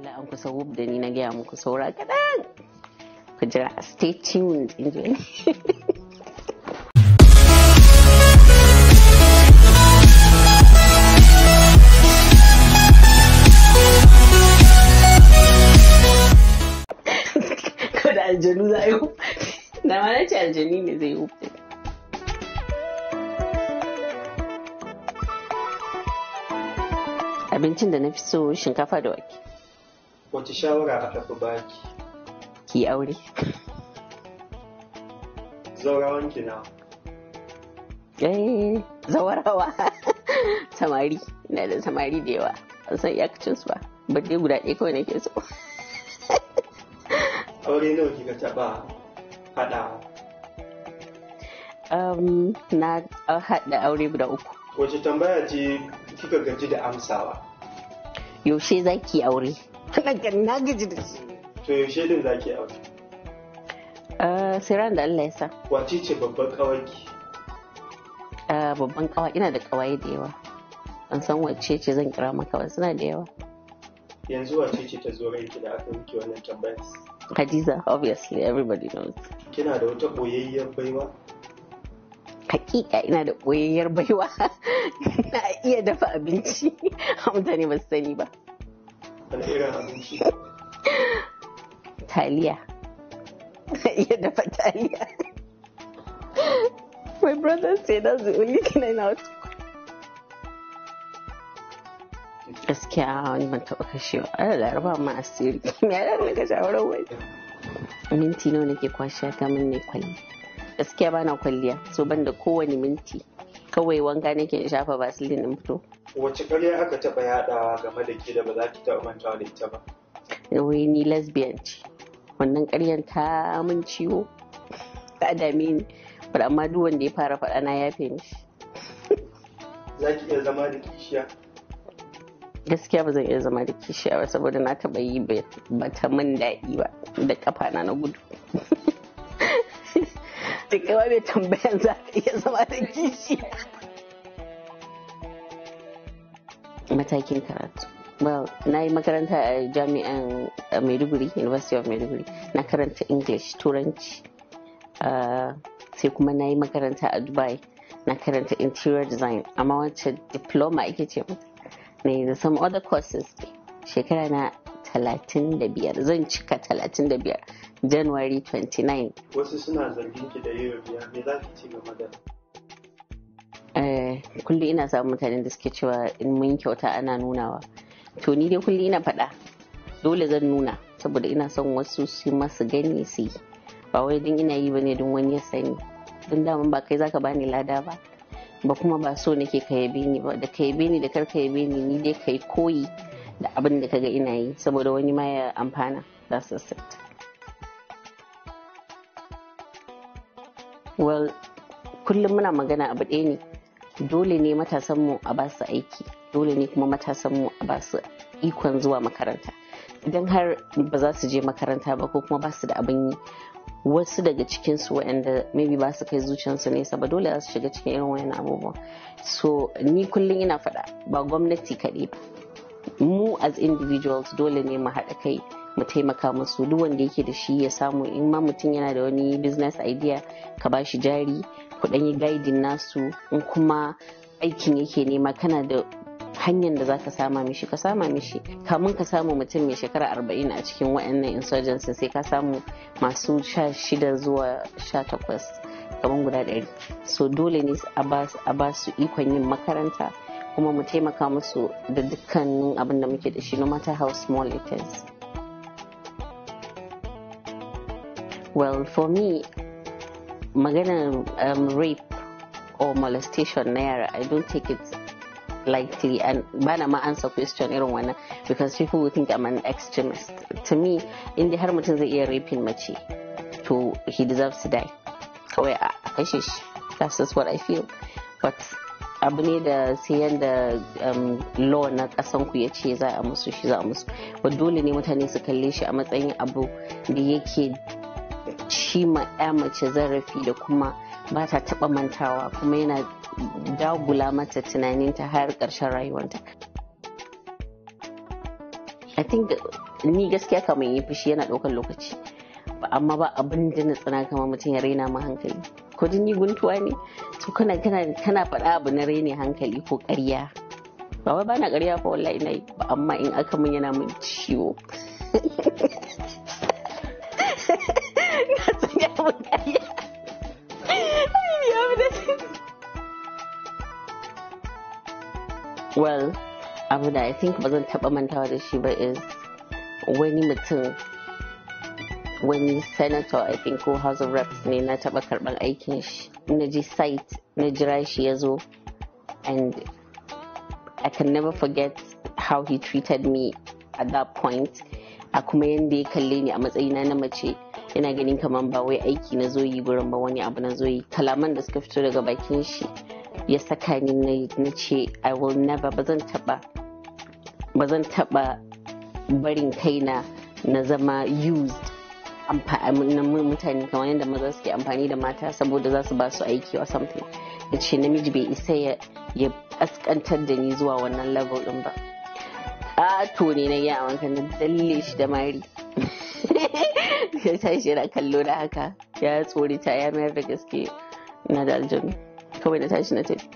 Wala an kusa wub da ni na gaya muku saura kaɗan. Ku jira, stay tuned in ji. Ko da aljanu za a yi, da ma na ce aljani ne zai yi. Abincin da na fi so shinkafa da wake. Wace shawara aka fi baki? Ki aure. Zaurawan ki nawa? Eh, zawarawa. Samari, ina da samari da yawa. Ban san iyakacin su ba. Ba dai guda ɗaya kawai nake so. Aure nawa kika taɓa haɗawa? Na haɗa aure guda 3. Wace tambaya ce kika gaji da amsawa? Yaushe za ki aure? Na gaji da shi. To yaushe din za ki aure? Sai ran da Allah ya sa. Wace ce babban ƙawarki? Babban ƙawa, ina da ƙawaye da yawa. Ban san wacce ce zan kira maka ba, suna da yawa. Yanzu wace ce ta zo ranki da aka miki wannan tambayar? Hadiza, obviously everybody knows. Kina da wata ɓoyayyar baiwa? Hakika ina da ɓoyayyar baiwa. Na iya dafa abinci, mutane ba su sani ba. Wani irin abinci? Taliya. Na iya dafa taliya. My brother said that's the only thing I know how to cook. Gaskiya wani ban taɓa kashewa. Ana laraba ma asiri. Me ya na kashe auren wani? Minti nawa nake kwashe kamun ne kwalliya. Gaskiya bana kwalliya, so ban da kowane minti. Kawai wanka nake in shafa Vaseline in fito. Wace ƙarya aka taɓa yaɗawa game da ke da ba za ki taɓa mantawa da ita ba? Wai ni lesbian ce. Wannan ƙaryan ta mun ciwo. Ta dame ni. But amma duk wanda ya fara faɗa na yafe mishi. Za ki iya zama da kishiya? Gaskiya ba zan iya zama da kishiya ba saboda na taɓa yi ba ta min daɗi ba da ƙafa na na gudu. Da kai mai tambayan za ka iya zama da kishiya. Matakin karatu. Well, na yi makaranta a jami'an Maiduguri, University of Maiduguri. Na karanta English, Turanci. Sai kuma na yi makaranta a Dubai. Na karanta Interior Design. Amma wacce diploma ake ce mata. Na yi da some other courses. Shekara na 35. Zan cika 35. January 29. Wasu suna zargin ki da yin riya, me za ki ci game da? Kullum ina samun mutanen da suke cewa in mun kyauta ana nunawa. To ni dai kullum ina faɗa. Dole zan nuna saboda ina son wasu su masu gani su yi. Ba wai don ina yi bane don wani ya sani. Don daman ba kai zaka bani lada ba. Ba kuma ba so nake ka yabe ni ba, da ka yabe ni da kar ka yabe ni, ni dai kai koyi da abin da kaga ina yi saboda wani ma ya amfana. That's just it. Well, kullum muna magana abu ɗaya ne. Dole ne matasanmu a ba su aiki, dole ne kuma matasanmu a ba su ikon zuwa makaranta. Idan har ba za su je makaranta ba ko kuma ba su da abin yi, wasu daga cikinsu waɗanda maybe ba su kai zuciyarsu nesa ba dole za su shiga cikin irin wayannan abubuwan. So ni kullum ina faɗa ba gwamnati kaɗai ba. Mu as individuals dole ne mu haɗa kai mu taimaka musu, duk wanda yake da shi ya samu. In ma mutum yana da wani business idea ka ba shi jari, ku ɗan yi guiding nasu. In kuma aikin yake nema kana da hanyar da zaka sama mishi, ka sama mishi. Kamun ka samu mutum mai shekara 40 a cikin wayannan insurgency sai ka samu masu 16 zuwa 18 kaman guda 100. So dole ne a ba su ikon yin makaranta kuma mu taimaka musu da dukkanin abin da muke da shi, no matter how small it is. Well, for me, maganar rape or molestation na yara, I don't take it lightly, and bana ma answer question irin wannan because people will think I'm an extremist. To me, in har mutum zai iya raping mace, to he deserves to die. Kawai a kashe shi. That's just what I feel. But abu ne da sai yanda law na kasan ku ya ce za a musu shi za a musu. But dole ne mutane su kalle shi a matsayin abu da yake ci ma ya mace zarafi da kuma ba ta taɓa mantawa, kuma yana dagula mata tunaninta har ƙarshen rayuwarta. I think Ni gaskiya kamar yi fushi yana ɗaukar lokaci, amma ba abin da na tsana kamar mutum ya raina ma hankali. Ko ni guntuwa ne, to kana faɗa abu na raini hankali ko ƙarya. Ba wai bana ƙarya fa, wallahi ina yi ba, amma in aka mun yana mun ciwo. Na san ya mun ƙarya. Well, abu da I think ba zan taɓa mantawa da shi ba is wani mutum, wani senator I think ko House of Reps ne, na taɓa karɓar aikin shi. Na je site, na jira shi ya zo, and I can never forget how he treated me at that point. A kuma yanda ya kalle ni a matsayina na mace, yana ganin kamar ba wai aiki na zo yi gurin ba, wani abu na zo yi. Kalaman da suka fito daga bakin shi ya saka ni na ce I will never, ba zan taba barin kaina na zama used na mutane kamar yadda maza suke amfani da mata saboda za su ba su aiki or something. Ya ce namiji bai isa ya kaskantar da ni zuwa wannan level din ba. A to ne na yi a wankan na dalle shi da mari. Ya tashi yana kallo da haka, ya tsorita, ya mayar da gaske na da aljanu. Kawai na tashi na tafi.